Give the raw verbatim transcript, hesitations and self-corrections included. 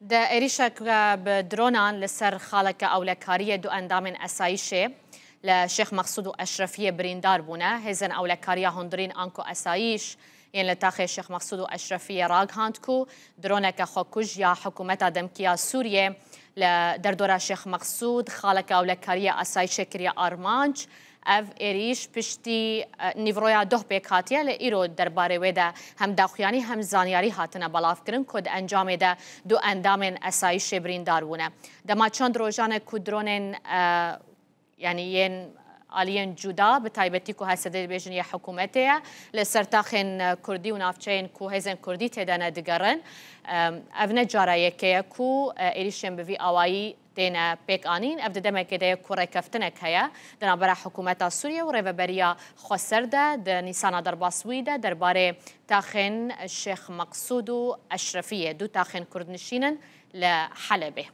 Di êrîşeke bi dronan li ser xaleke ewlekariyê du endamên esayîşê li Şêx Mexsûd û Eşrefiyê birîndar bûne. Hêzên ewlekariya hundirîn anku esayîş yên li taxê Şêx Mexsûd û Eşrefiyê ragihand ku droneke xwekuj ya hikûmeta demkî ya Sûriyê li derdora Şêx Mexsûd xaleke ewlekariyê esayîşê kiriye armanc. Ev êrîş piştî, e, nîvroya doh pêk hatiye, lê îro derbarê wê de hem daxuyanî hem zanyarî hatine belavkirin ku di encamê de du endamên esayîşê birîndar bûne. Dema çend rojan e ku dronên, e, yanî yên aliyên cuda, bi taybetî ku H S D dibêjin yê hikûmetê ye, li ser taxên, e, kurdî û navçeyên ku hêzên kurdî tê de ne digerin. Em, ev ne cara yekê ye ku, e, êrîşên bi vî awayî têne pêk anîn. Ev di demekê de ye ku rêkeftinek heye di navbera hikûmeta Sûriye û Rêveberiya Xweser de. Di Nîsana derbasbûyî de derbarê taxên Şêx Meqsûd û Eşrefiyê, du taxên kurdnişîn in li Helebê.